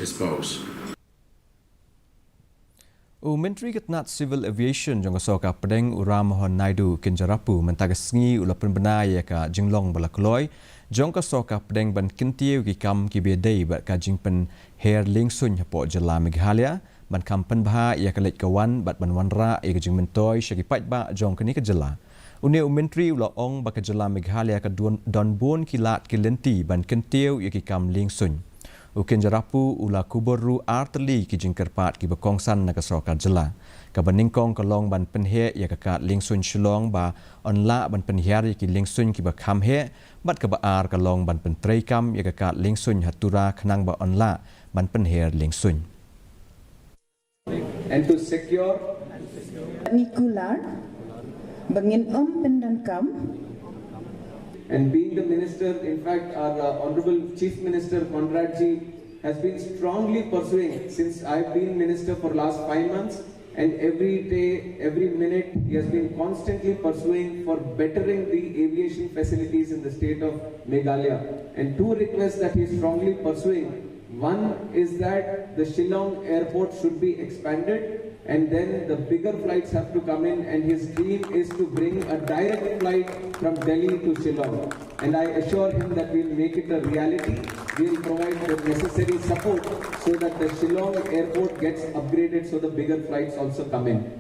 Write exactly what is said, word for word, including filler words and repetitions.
spouse. U Myntri ka tnat Civil Aviation jong ka sorkar pdeng, u Ram Mohan Naidu, Kinjarapu, mynta ka sngi u la pynbna ïa ka jinglong ba la kloi jong ka sorkar pdeng ban kyntiew ki kam kiba dei bad ka jingpynher liengsuiñ hapoh jylla Meghalaya, ban kham pynbha ïa ka leit ka wan bad ban wanrah ïa ka jingmyntoi sha ki paidbah jong kane ka jylla. Une u Myntri u la ong ba ka jylla Meghalaya ka don, don bun ki lad ki lynti ban kyntiew ïa ki kam liengsuiñ. U Kinjarapu u la kubur ruh ar tylli ki jingkyrpad kiba kongsan na ka sorkar jylla. Kaba nyngkong ka long ban pynheh ïa ka kad liengsuiñ Shillong ba yn lah ban pynhiar ïa ki liengsuiñ kiba kham heh, bad kaba ar ka long ban pyntreikam ïa ka kad liengsuiñ ha Tura khnang ba yn lah ban pynher liengsuiñ. And to secure Ngi kular ba ngin ym pyndonkam. And being the minister, in fact, our uh, Honorable Chief Minister Conrad ji has been strongly pursuing since I've been minister for last five months, and every day, every minute, he has been constantly pursuing for bettering the aviation facilities in the state of Meghalaya. And two requests that he is strongly pursuing. One is that the Shillong airport should be expanded, and then the bigger flights have to come in, and his dream is to bring a direct flight from Delhi to Shillong. And I assure him that we'll make it a reality. We'll provide the necessary support so that the Shillong airport gets upgraded so the bigger flights also come in.